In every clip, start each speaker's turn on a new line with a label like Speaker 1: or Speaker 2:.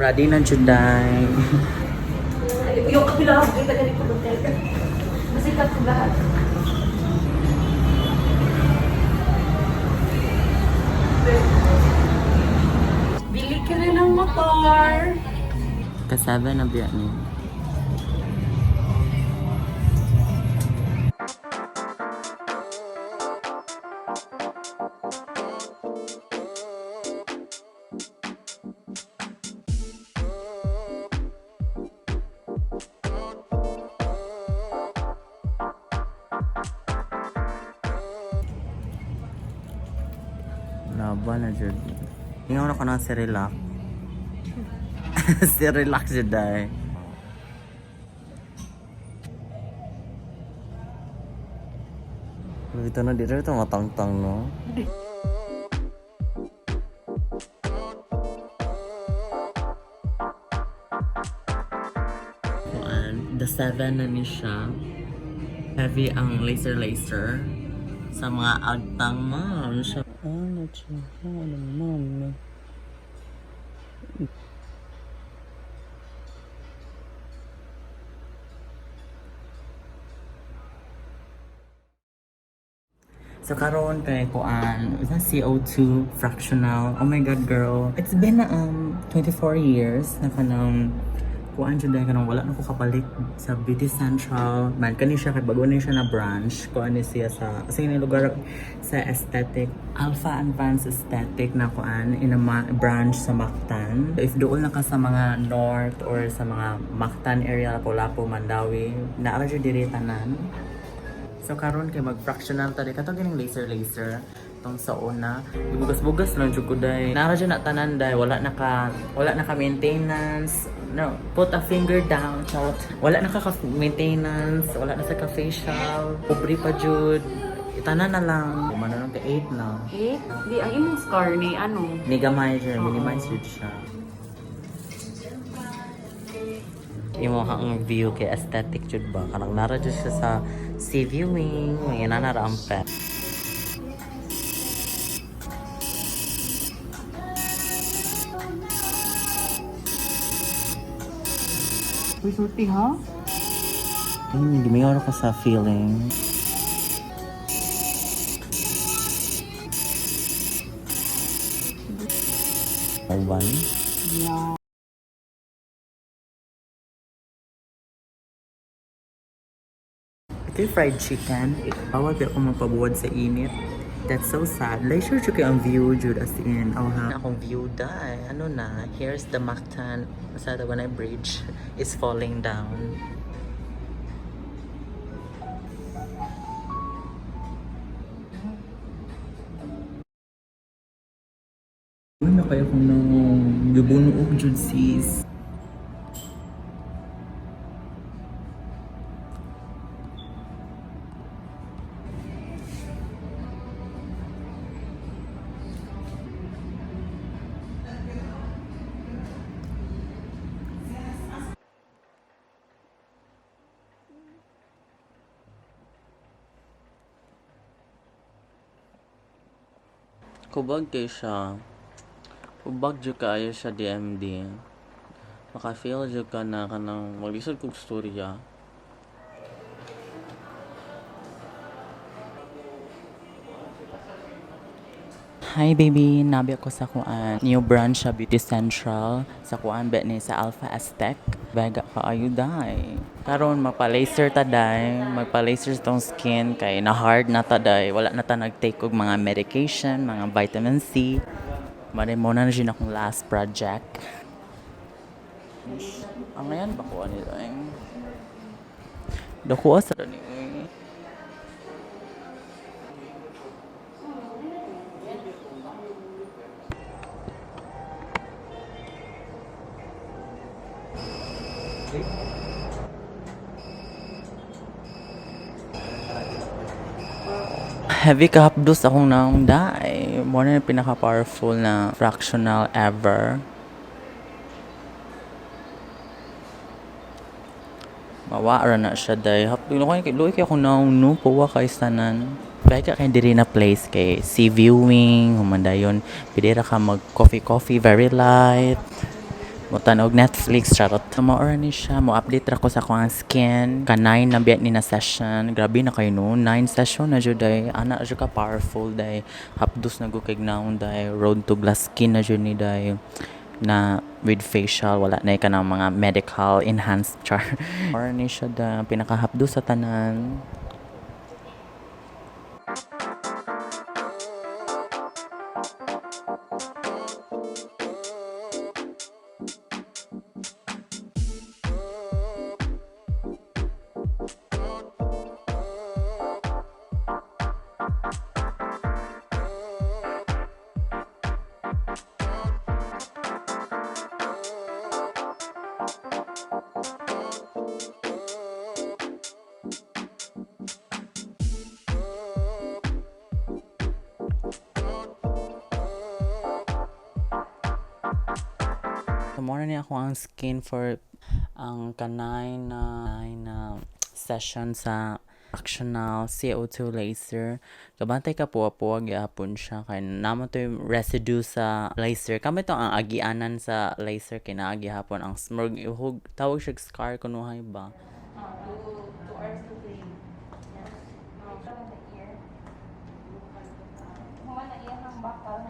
Speaker 1: Ready na jud day.
Speaker 2: Yung kapila ako, kita ganito ko hotel. Masikat ko lahat. Bili ka na ng motor.
Speaker 1: Kasaba na biya ni. Laban na jud. Ingaw na ko na si Relax. Si Relax jud day. Ito na dito ito matangtang no. Kuan, the seven na ni siya. Heavy ang laser laser sa mga agtang ma'am siya. Ano siya? Ano ma'am? So karon kay kuan, is that CO2 fractional? Oh my God, girl. It's been 24 years na kanang kuan jud dahil kanang wala na ko kapalit sa Beauty Central. Man kani siya kay bago ni siya na branch. Kuan ni siya sa sa ni lugar sa aesthetic Alpha Advanced Aesthetic na kuan in a branch sa Mactan. If doon na ka sa mga north or sa mga Mactan area, Lapu-Lapu, Mandawi, naa jud diri tanan. So karon kay mag-fractional ta kato gining laser laser tong sa una. Gibugas-bugas lang jud ko day. Nara jud na tanan day, wala na ka maintenance. No, put a finger down, charot. Wala na ka maintenance, wala na sa ka facial. Pobre pa jud. Itanan na lang. Kumano nang ka 8 na.
Speaker 2: Eh, di ang imong scar ni ano?
Speaker 1: Ni gamay jud, minimize jud siya. Imo ang view kay aesthetic jud ba kanang nara jud siya sa sea viewing, mga nara ang pet. Uy, sulti ha? Ay, gimingaw ko sa feeling. One.
Speaker 2: Yeah.
Speaker 1: Ito yung fried chicken. Bawal pero kung mapabuwad sa init. That's so sad. Leisure jud kay ang view jud as in. Oh, ha. Akong view dai. Ano na? Here's the Mactan sa the Wanay Bridge is falling down. Ano kaya kung nang gibuno og jud sis? Kubag kay siya. Kubag jud kaayo siya DMD. Maka-feel jud ka na kanang maglisod kog storya. Hi baby, nabi ako sa kuan new branch sa Beauty Central sa kuan ba ni sa Alpha Aztec. Baga kaayo day. Karon magpa-laser ta day, magpa-laser tong skin kay na hard na ta day. Wala na ta nag-take og mga medication, mga vitamin C. Mare mo na na akong last project. Ang ngayon ba kuan nito ay? Dakuha sa ni. Heavy kahapdos akong naong day. Mo na yung pinaka-powerful na fractional ever. Mawa ra na siya day. Hapdo na kay luoy kay akong naong no puwa kay sanan. Kaya ka kay diri na place kay sea viewing, humandayon. Pwede ra ka mag coffee coffee very light. Mo tan-og Netflix, charot. Mao ra ni siya, mo update ra ko sa akong skin. Ka-9 na biya ni na session. Grabe na kayo, no. 9 session na jud day. Ana jud ka powerful day. Hapdos na gud kay naon day. Road to glass skin na jud ni day na with facial, wala na ka ng mga medical enhanced, char. Or ni siya da pinakahapdos sa tanan. So, mao na ni ako ang skin for ang kanay na session sa fractional CO2 laser. Kabantay ka puwa-puwa gyapon siya kay namo to yung residue sa laser. Kami to ang agianan sa laser kay naa gihapon ang smurg ihog, tawag siya scar kunuhay ba.
Speaker 2: 2 hours to 3. Human na iyang bakal.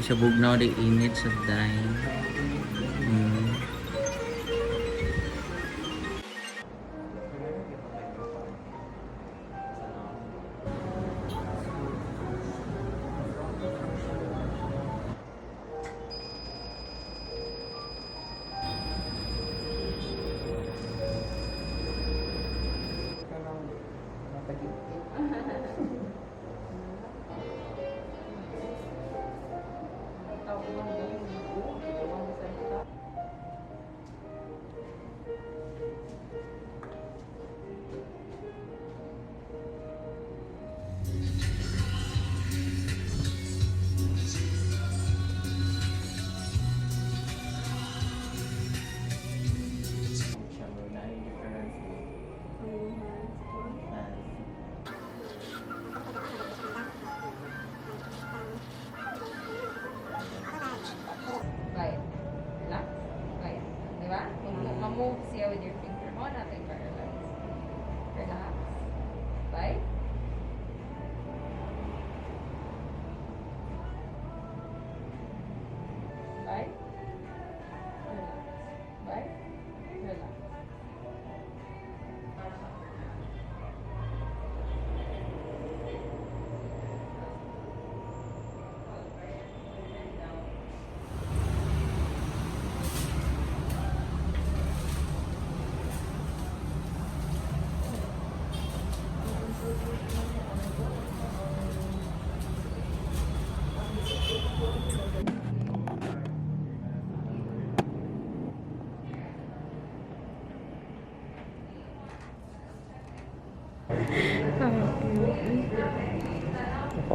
Speaker 1: Sa bugnaw di init sa day.
Speaker 3: Bite. Relax. Bite. Di ba? Ma-move siya with your finger. Mo natin pa-relax. Relax. Bite. Bite. Relax. Bite. Relax.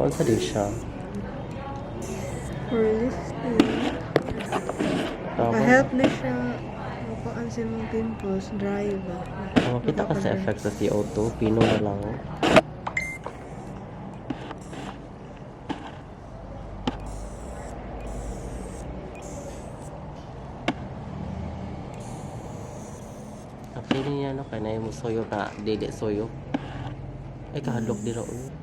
Speaker 1: Unsa di siya?
Speaker 4: For lifting. Pa-help na siya. Makuan sa imong pimples, dry ba?
Speaker 1: Oh, kita ka sa effect sa CO2, pino na lang. Actually niya no, kay na mo soyo na dili soyo. Ay, kahadlok dira oh.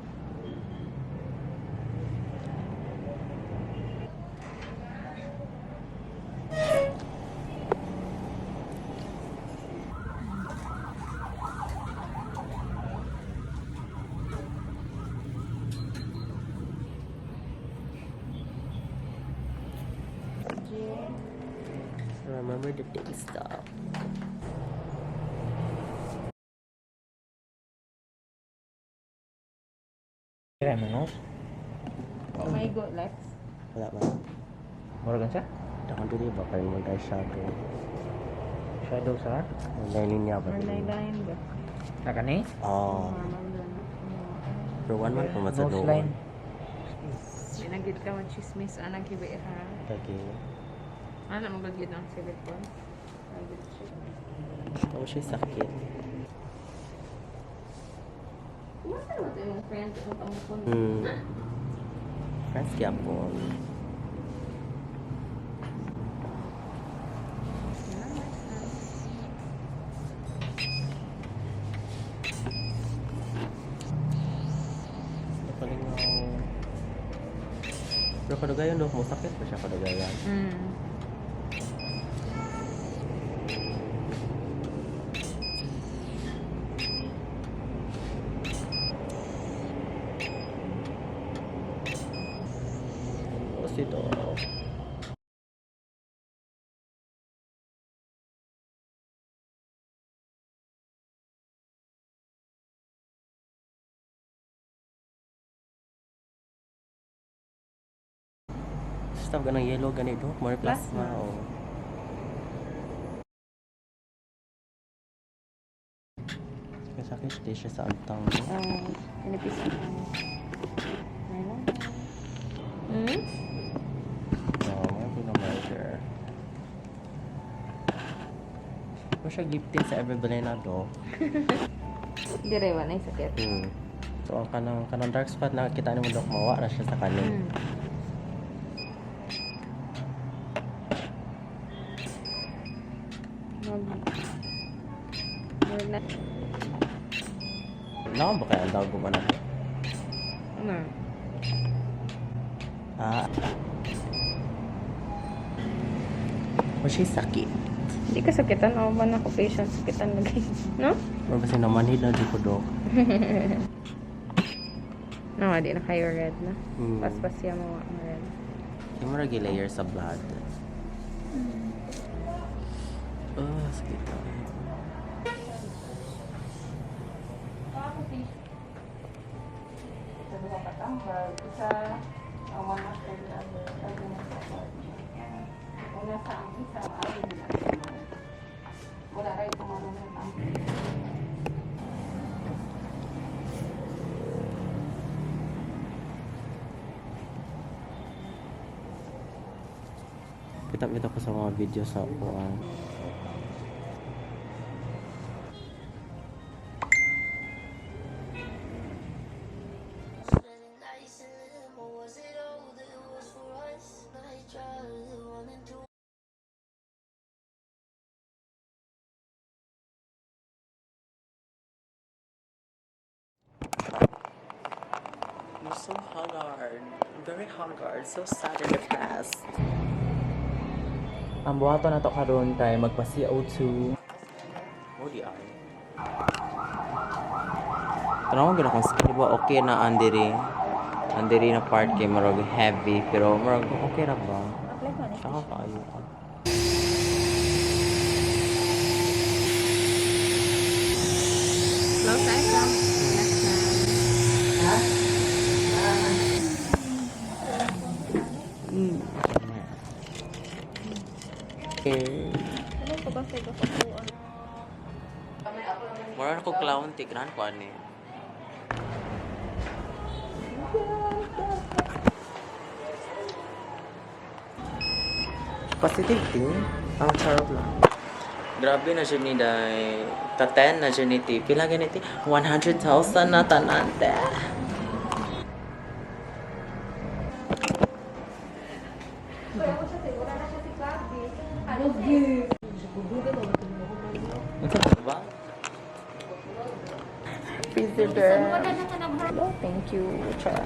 Speaker 1: Remember the taste stop.
Speaker 3: May go, Lex.
Speaker 1: Wala ba?
Speaker 5: Morgan siya?
Speaker 1: Dakon dili ba kayo mag eyeshadow?
Speaker 5: Shadow sa?
Speaker 6: May linya ba?
Speaker 3: Line ba?
Speaker 5: Nakani?
Speaker 6: Oh. Pero 1 month pa man sa
Speaker 5: Nose
Speaker 6: doon.
Speaker 5: line.
Speaker 3: Ginagid ka man chismis anang kibi ha.
Speaker 6: Lagi.
Speaker 3: Ano mo gagid ang silicone? Agad siya.
Speaker 6: Oh, siya sakit.
Speaker 3: Kumusta naman ito yung friend mo pamukon?
Speaker 6: Friends gyapon. Napalingaw. Pero kadugayan do, mo sakit pa siya kadugayan. Oh, si Dok. Stop ganang yellow ganito, more plasma. Oh. Kasakit di siya sa antang.
Speaker 3: Ah, pinipis ko. Hmm?
Speaker 6: No, mga pinamarker. Mo siya gifting sa everybody na do.
Speaker 3: Dire ba na yung sakit?
Speaker 6: So ang kanang dark spot na kita ni mo dok mawa ra siya sa kanin.
Speaker 3: Mag... na.
Speaker 6: Naon ba kaya ang dawag mo na?
Speaker 3: Ano?
Speaker 6: Ah. Mo siya sakit.
Speaker 3: Hindi ka sakitan. Ako ba na ako patient? Sakitan lagi. No?
Speaker 6: Or basta namanhid na di ko dok.
Speaker 3: No, di na kayo red na. Paspas siya mo ang red.
Speaker 6: Yung mura layer sa blood. Oh, sakit na.
Speaker 3: Sa duha ka tambal. Isa, ang one after the other. Ay, una sa Una sa ang isa, ang na. Wala rin kumano na ang
Speaker 6: Kita-kita ko sa mga video sa kuan. I'm so haggard. Very haggard. So sad and depressed. Ang buhaton na to karon kay magpa CO2. Oh, di ay. Tanawon gyud akong skin ba okay na andiri. Andiri na part kay murag heavy pero murag okay ra ba? Tsaka kaayo.
Speaker 3: Close eyes lang. Relax na.
Speaker 6: Okay. Mura ko clown tignan ko ani. Positive din. Ang charot lang. Grabe na siya ni Day. Ta-10 na siya ni T. Pila ganiti? 100,000 na tanan, te. Unsa ba? Visitor.
Speaker 3: Thank you, Char.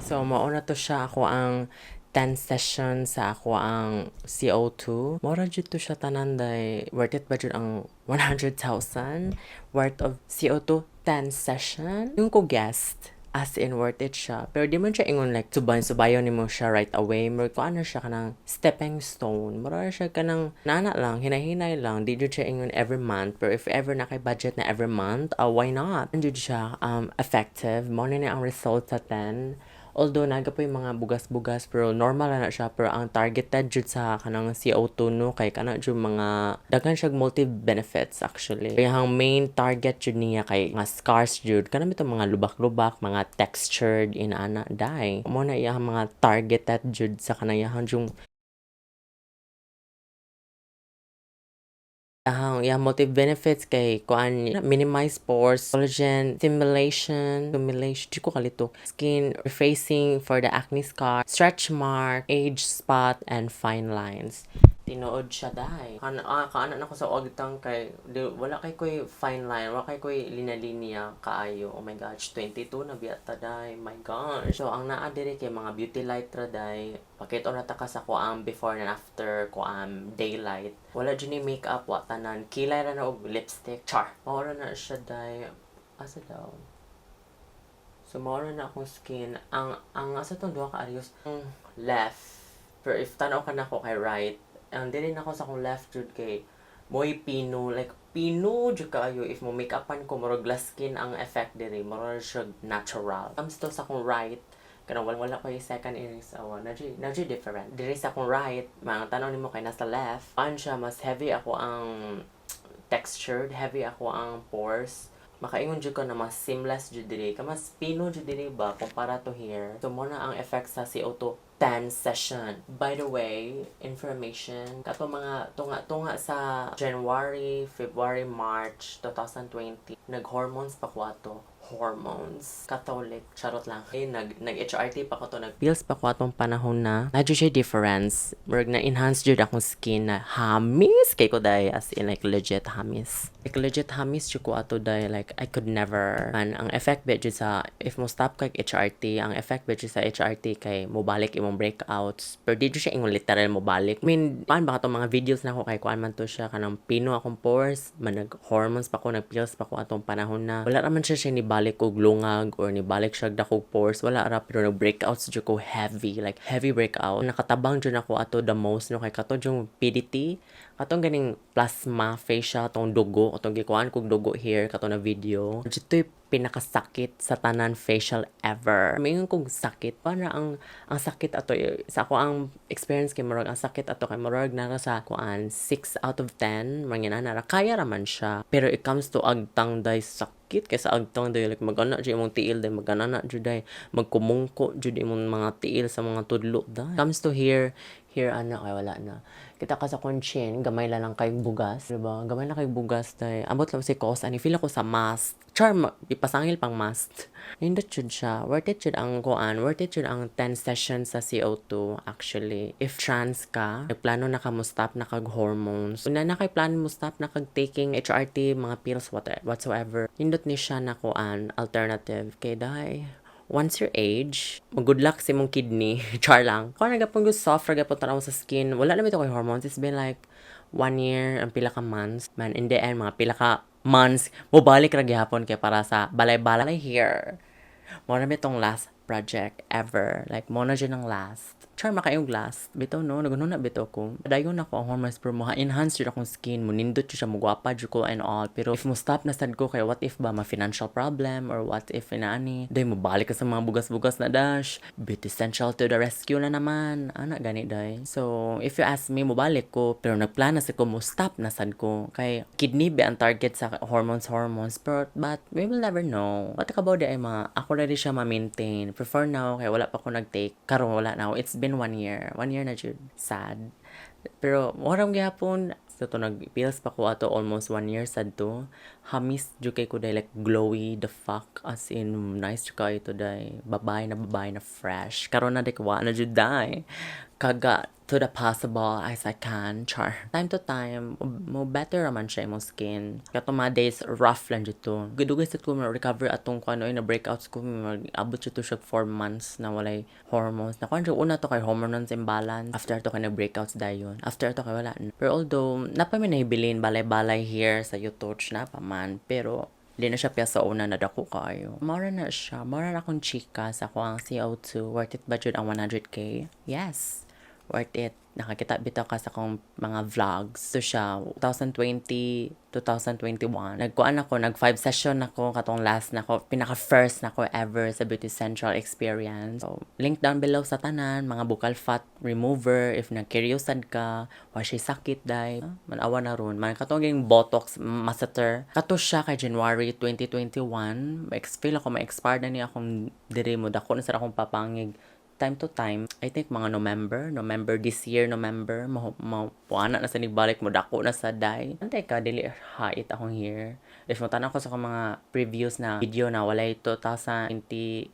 Speaker 1: So, mauna to siya ako ang 10 session sa ako ang CO2. Mora jud to siya tanan day. Worth it ba jud ang 100,000 worth of CO2 10 session? Yung ko guest as in worth it siya. Pero di man siya ingon like subayon subayon nimo siya right away. Murag kung ano siya kanang stepping stone. Mura siya kanang nana lang, hinahinay lang. Di jud siya ingon every month. Pero if ever na kay budget na every month, why not? Jud siya effective. Mo na ni ang result sa 10.
Speaker 6: Although naga po yung mga bugas-bugas, pero normal na siya. Pero ang targeted jud sa kanang CO2 no, kay kana jud mga daghan siya multi benefits actually. Kaya ang main target jud niya kay mga scars jud, kanang bitong mga lubak-lubak, mga textured inana dai. Mo na iyang mga targeted jud sa kanang iyang jung Ang iyang multi benefits kay kuan, minimize pores, collagen stimulation, stimulation, di ko kalito, skin refacing for the acne scar, stretch mark, age spot, and fine lines. Tinuod siya dai. Kan ah, kaana na ko sa agtang kay di, wala kay koy fine line, wala kay koy linya-linya kaayo. Oh my gosh, 22 na biya ta dai. My gosh. So ang naa diri kay mga beauty light ra dai. Pakita na ta ka sa kuang before and after kuang daylight. Wala jud ni makeup, wa tanan. Kilay ra na og lipstick. Char. Mao ra na siya dai. Asa daw? So, mao ra na akong skin. Ang asa tong duha ka areas? Ang left. Pero if tanaw ka nako kay right, ang dili na ako sa akong left jud kay moy pino, like pino jud kaayo. If mo make upan ko, murag glass skin ang effect diri, murag siya natural. Comes to sa akong right, kanang wala, wala ko yung second earrings, awa na na different diri sa akong right. Mga tanaw nimo kay nasa left an siya, mas heavy ako ang textured, heavy ako ang pores. Makaingon jud ko na mas seamless jud diri ka, mas pino jud diri ba kumpara to here. So mo na ang effect sa CO2 10 session. By the way, information, kato mga tunga-tunga sa January, February, March 2020, nag-hormones pa ko ato. Hormones. Catholic. Charot lang. Eh, nag-HRT pa ko to. Nag-pills pa ko atong panahon na. Na siya difference. Murag na-enhance jud akong skin na hamis kay ko dai, as in like legit hamis. Like legit hamis jud ko ato dai, like I could never. And ang effect ba jud sa if mo stop kag HRT, ang effect ba jud sa HRT kay mobalik imong breakouts. Pero di jud siya ingon literal mobalik. I mean, kuan ba katong mga videos na ako kay kuan man to siya, kanang pino akong pores, man nag hormones pa ko, nag pills pa ko atong panahon na. Wala raman siya nibalik og lungag or nibalik siya dakog pores, wala ra, pero nag breakouts jud ko heavy, like heavy breakout. Nakatabang jud ako ato the most no kay kato jung PDT, katong ganing plasma facial, atong dugo, atong gikuan kog dugo here kato na video. Dito'y pinakasakit sa tanan facial ever. Maingon kog sakit, para ang sakit ato eh, sa ako ang experience kay murag ang sakit ato kay murag nara sa kuan 6 out of 10, mga nara kaya ra man siya. Pero it comes to agtang day, sakit kay sa agtang day, like magana jud imong tiil day, magana na jud day, magkumungko jud imong mga tiil sa mga tudlo day. Comes to here here ana kay wala na. Kita ka sa akong chin, gamay lang kay bugas, diba? Gamay lang kay bugas day. Ambot lang si cause ani feel ako sa mask. Char, ipasangil pang mask. Nindot jud siya. Worth it jud ang kuan. Worth it jud ang 10 sessions sa CO2 actually. If trans ka, nagplano na ka mo stop na kag hormones. Una na kay plano mo stop na kag taking HRT, mga pills, whatsoever. Nindot ni siya na kuan alternative kay dai once your age, mag-good luck sa imong kidney. Char lang. Kung nagapon ko soft, gapon tanaw sa skin, wala na bitaw kay hormones. It's been like one year, ang pila ka months. Man, in the end, mga pila ka months, mobalik ra gihapon kay para sa balay-balay here. Mo na bitong last project ever. Like, mo na dyan ang last. Char, makayong last. Bitaw no, naguno na bitaw ko. Dayon ako ang hormones pero mo enhance jud akong skin, mo nindot jud siya, mo gwapa jud ko and all. Pero if mo stop na sad ko kay what if ba ma financial problem or what if inaani, day mo balik ka sa mga bugas-bugas na dash. Beauty Essential to the rescue na naman. Ana gani day. So, if you ask me, mo balik ko. Pero nagplana sa ko mo stop na sad ko. Kay kidney ba ang target sa hormones hormones. Pero, but we will never know. What ka ba di ay mga, ako ready siya ma-maintain. But for now, kay wala pa ko nag-take. Karon wala na. It's been one year. One year na jud. Sad. Pero, warang gihapon, so to nag-pills pa ko ato almost one year sad to. Hamis jud kay ko day, like glowy the fuck, as in nice jud kaayo to day. Babae na fresh. Karon na di ko wa na jud day. Kaga to the possible as I can. Char. Time to time, mo better raman siya imong skin. Kato mga days, rough lang jud to. Dugay sa ko recover atong kuan na breakouts ko, abot jud to siya 4 months na walay hormones. Na kuan una to kay hormones imbalance. After to kay na breakouts dayon. After to kay wala na. Pero although, napa mi nahibilin balay-balay here sa YouTube na pa man. Pero, di na siya piya sa una na dako kaayo. Mara na siya. Mara na akong chika sa ako ang CO2. Worth it ba jud ang 100K? Yes.
Speaker 1: Worth it. Nakakita bitaw ka sa akong mga vlogs. So siya, 2020, 2021. Nagkuan ako, nag 5 session ako, katong last na ko, pinaka first na ko ever sa Beauty Central experience. So, link down below sa tanan, mga buccal fat remover, if na-curious sad ka, wa siya sakit day. Manawa na ron. Man, katong ging Botox masseter. Kato siya kay January 2021. Ma-feel ako, ma-expired na niya akong diri mo. Dako na sa akong papangig time to time. I think mga November, November this year, November, mo mo na sa nigbalik mo dako na sa day. Antay ka dili hait akong here. If mo tan-aw ko sa akong mga previous na video na walay 2021,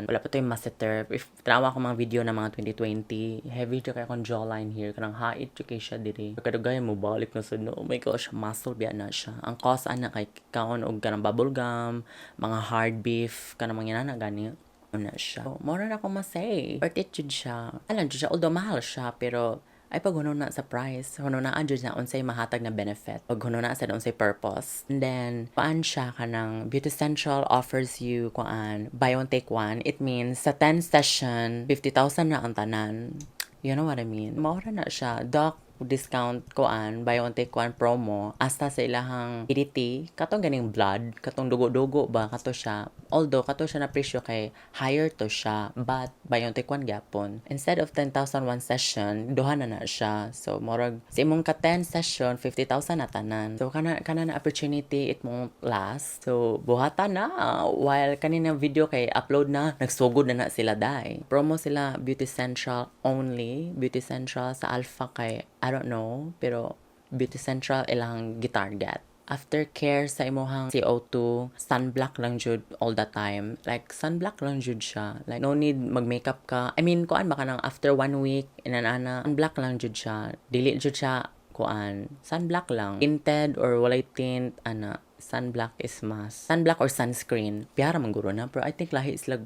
Speaker 1: wala pa to yung masseter. If tanawa ko mga video na mga 2020, heavy jud kay akong jawline here, kanang hait jud kay siya diri. Kadugay mo balik na sa no. Oh my gosh, muscle biya na siya. Ang cause ana kay kaon og kanang bubble gum, mga hard beef, kanang mga inana gani na siya. So, mao na ako masay. Worth it jud siya. Alam jud siya, although mahal siya, pero ay pag na sa price, na jud na unsay mahatag na benefit. Pag na sa unsay purpose. And then, kuan siya kanang Beauty Central offers you kuan buy one take one. It means sa 10 session, 50,000 na ang tanan. You know what I mean? Mao ra na siya. Doc, discount kuan buy one take one promo hasta sa ilahang PDT, katong ganing blood, katong dugo-dugo ba, kato siya. Although kato siya na presyo kay higher to siya, but buy one take one gyapon. Instead of 10,000 one session, duha na na siya. So murag sa imong ka 10 session, 50,000 na tanan. So kana na opportunity, it won't last. So buhata na while kanina video kay upload na, nagsugod na na sila dai. Promo sila Beauty Central only. Beauty Central sa Alpha kay I don't know, pero Beauty Central ilang gitarget. Aftercare sa imuhang CO2, sunblock lang jud all the time. Like, sunblock lang jud siya. Like, no need mag-makeup ka. I mean, kuan ba ka nang after one week, inanana, sunblock lang jud siya. Dili jud siya, kuan, sunblock lang. Tinted or walay tint, ana, sunblock is must. Sunblock or sunscreen. Piyara man guro na, pero I think lahi sila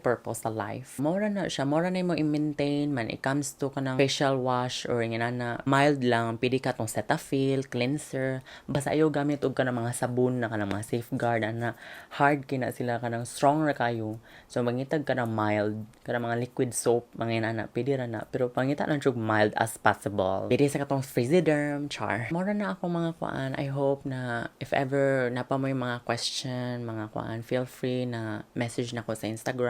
Speaker 1: purpose sa life. Mora na siya, mora na mo i-maintain man it comes to kanang facial wash or nga na mild lang, pwede ka tong Cetaphil, cleanser, basta ayaw gamit og kanang mga sabon na kanang mga Safeguard ana, hard kina sila, kanang strong ra kayo. So mangitag ka ng mild, kanang mga liquid soap, mga inana, pwede ra na. Pero pangita lang jud mild as possible. Pwede sa katong Friziderm, char. Mora na ako mga kuan. I hope na if ever napa mo yung mga question, mga kuan, feel free na message na ko sa Instagram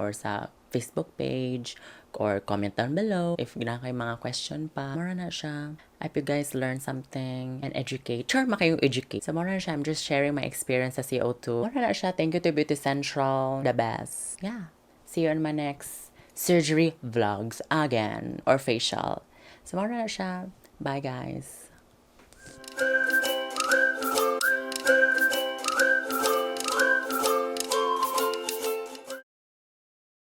Speaker 1: or sa Facebook page or comment down below if gina kayo mga question pa. Mora na siya. I hope you guys learn something and educate. Sure, makayong educate. So, mora na siya. I'm just sharing my experience sa CO2. Mora na siya. Thank you to Beauty Central. The best. Yeah. See you on my next surgery vlogs again or facial. So, mora na siya. Bye, guys.